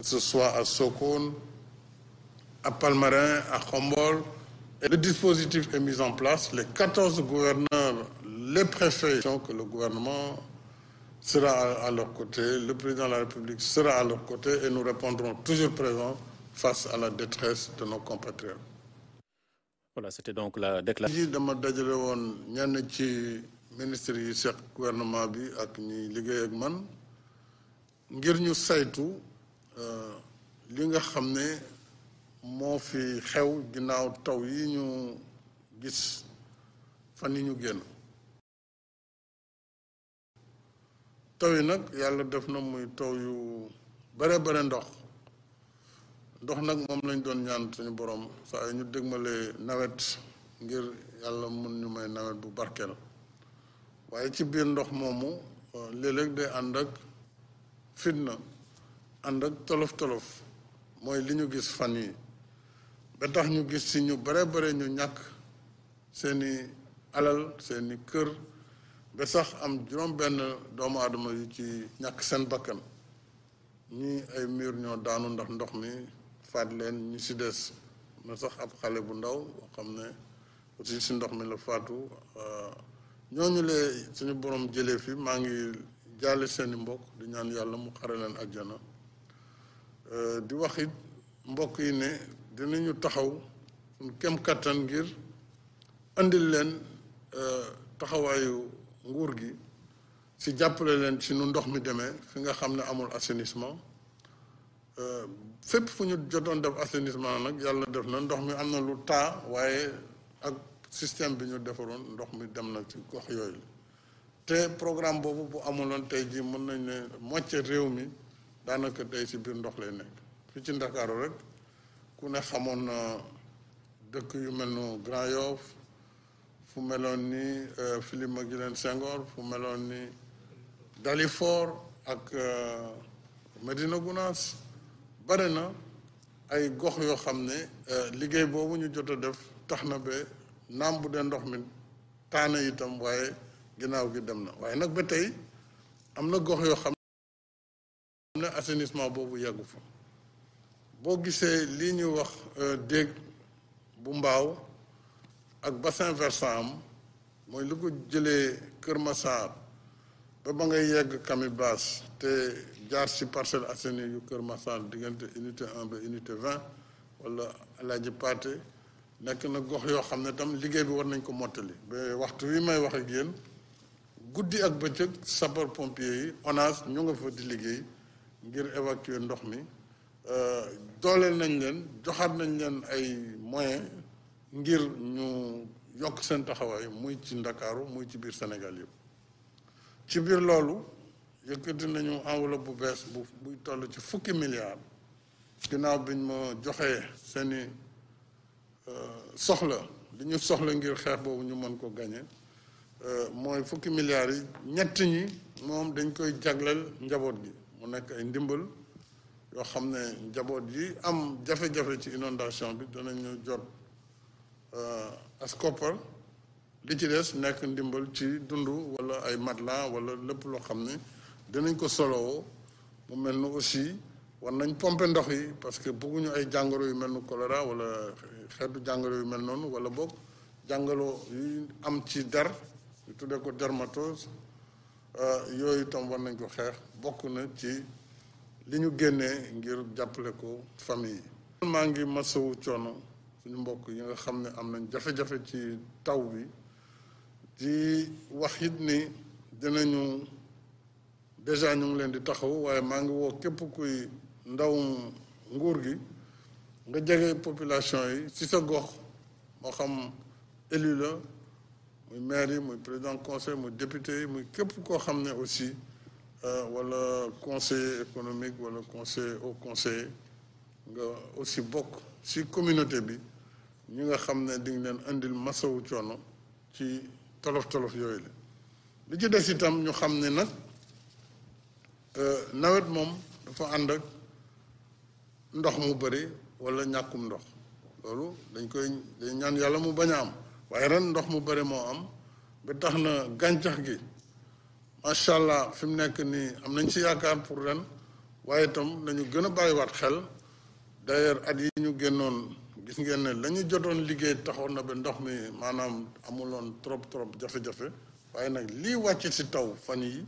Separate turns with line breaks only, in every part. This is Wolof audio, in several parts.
ce soit à Sokone, à Palmarin, à Khombol. Et le dispositif est mis en place. Les 14 gouverneurs, les préfets, que le gouvernement sera à leur côté, le président de la République sera à leur côté et nous répondrons toujours présents face à la détresse de nos compatriotes.
Voilà, c'était donc la déclaration.
dama dajale woon ñenn ci ministre yi seq gouvernement bi ak ñi liggéey ak man ngir ñu saytu li nga xam ne moo fi xew ginnaaw taw yi ñu gis fan yi ñu génn. taw yi nag yàlla def na muy taw yu bare ndox nag moom lañ doon ñaan suñu borom saa ñu dégmalee nawet ngir yàlla mun ñu may nawet bu barkeel waaye ci biir ndox moomu léeg-léeg day ànd ak fitna ànd ak tolof mooy li ñu gis fan yi ba tax ñu gis ci ñu bare ñu ñàkk seeni alal seeni kër ba sax am juróom-benn doomu aadama yu ci ñàkk seen bakkan ñi ay mur ñoo daanu ndax ndox mi faat leen ñu ci des na sax ab xale bu ndaw boo xam ne aussi ci ndox mi la faatu ñooñu lee suñu borom jëlee fi maa ngi jaale seeni mbokk di ñaan yàlla mu xare leen àjjana di wax it mbokk yi ne dinañu taxaw suñ kem kattan ngir andil leen taxawaayu nguur gi ci jàppale leen ci nu ndox mi demee fi nga xam ne amul assainissement fépp fu ñu jotoon def assainissement nag yàlla def na ndox mi am na lu taa waaye ak système bi ñu defaroon ndox mi dem na ci gox yooyu te programme boobu bu amuloon tey jii mën nañ ne moitié réew mi daanaka tey ci biir ndox lay nekk fii ci Ndakaaru rek ku ne xamoon na dëkk yu mel no Grand Yoff fu meloon ni Philippe Maguilène Senghor fu meloon ni Dalifort ak Médina Gounass bare na ay gox yoo xam ne liggéey boobu ñu jot a def tax na ba naam bu dee ndox mi taana itam waaye ginnaaw gi dem na waaye nag ba tey am na gox yoo xam ne assainissement boobu yàggu fa boo gisee lii ñuy wax déeg bu mbaaw ak bassin versant am mooy lu ko jëlee Kër Massar ba ngay yegg Kami Basse te jaar ci Parcelles Assainies yu Kër Massar diggante unité 1 ba unité 20 wala Alaaji Paate nekk na gox yoo xam ne tam liggéey bi war nañ ko mottali ba waxtu wi may wax ak yéen guddi ak bëccëg sapeur pompier yi ONAS ñu nga fa di liggéey ngir évacuer ndox mi dooleel nañ leen joxaat nañ leen ay moyens ngir ñu yokk seen taxawaay muy ci Ndakaaru muy ci biir Sénégal yëpp ci biir loolu yëkkati nañu enveloppe bu bees buy toll ci 10 milliards ginnaaw biñ ma joxee seeni soxla li ñu soxla ngir xeex boobu ñu mën ko gañe mooy 10 milliards yi ñett ñi moom dañ koy jagleel njaboot gi mu nekk ay ndimbal yoo xam ne njaboot yi am jafe-jafe ci inondation bi danañu jot as koppar li ci des nekk ndimbal ci dund wala ay matelas wala lépp loo xam ne dinañ ko solowoo mu mel ni aussi war nañ pomper ndox yi parce que bëgguñu ay jàngoro yu mel ni choléra wala xeetu jàngoro yu mel noonu wala boog jàngoro yu am ci der ñu tuddee ko dermatose yooyu itam war nañ ko xeex bokk na ci li ñu génnee ngir jàppale ko famille yi. maa ngi masawu coono suñu mbokk yi nga xam ne am nañ jafe-jafe ci taw bi di wax it ni dinañu déjà ñu ngi leen di taxaw waaye maa ngi woo képp kuy ndaw nguur gi nga jege population yi ci sa gox moo xam élu la muy maire yi muy président conseil muy député yi muy képp koo xam ne aussi wala conseiller économique wala conseiller au conseiller nga aussi bokk ci communauté bi ñi nga xam ne di nga leen indil masawu coono ci tolof-tolof yooyu la li ci des itam ñu xam ne nag nawet moom dafa ànd ak ndox mu bëri wala ñàkkum ndox loolu dañ ñaan yàlla mu bañ a am waaye ren ndox mu bëri moo am ba tax na gàncax gi macha allah fi mu nekk nii am nañ ci yaakaar pour ren waaye itam nañu gën a bàyyiwaat xel d'ailleurs at yi ñu génnoon gis ngeen ne la ñu jotoon liggéey taxoon na ba ndox mi maanaam amuloon trop jafe-jafe waaye nag lii wàcc ci taw fan yi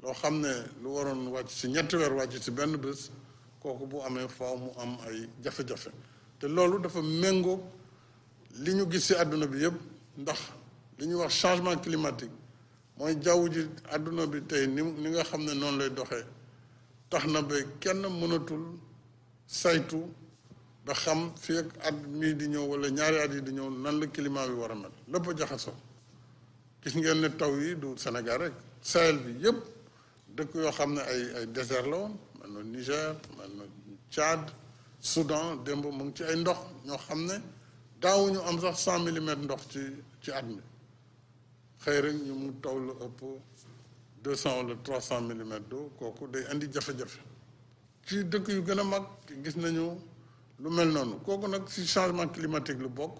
loo xam ne lu waroon wàcc ci ñetti weer wàcc ci benn bés kooku bu amee faaw mu am ay jafe-jafe te loolu dafa méngoo li ñu gis ci àdduna bi yëpp ndax li ñuy wax changement climatique mooy jaww ji àdduna bi tey ni nga xam ne noonu lay doxee tax na ba kenn mënatul saytu ba xam fii ak at mii di ñëw wala ñaari at yi di ñëw nan la climat bi war a mel lépp a jaxasoo gis ngeen ne taw yi du Sénégal rek Sahel bi yëpp dëkk yoo xam ne ay désert la woon mel na Niger mel na Tchad Soudan démb mu ngi ci ay ndox ñoo xam ne daawuñu am sax 100 millimètres ndox ci at mi xëy rek ñu mu taw lu ëpp 200 wala 300 millimètres d'eau kooku day indi jafe-jafe ci dëkk yu gën a mag gis nañu lu mel noonu kooku nag ci changement climatique lu bokk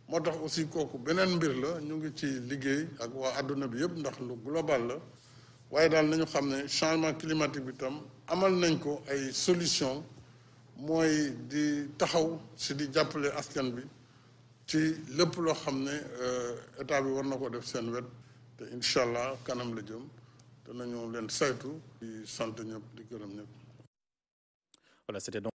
moo tax aussi kooku beneen mbir la ñu ngi ci liggéey ak waa àdduna bi yëpp ndax lu global la waaye daal nañu xam ne changement climatique bi tam amal nañ ko ay solution mooy di taxaw si di jàppale askan bi ci lépp loo xam ne état bi war na ko def seen wet te incha allah kanam la jëm te nañu leen saytu di sant ñëpp di gërëm ñëpp.
Voilà, c'était donc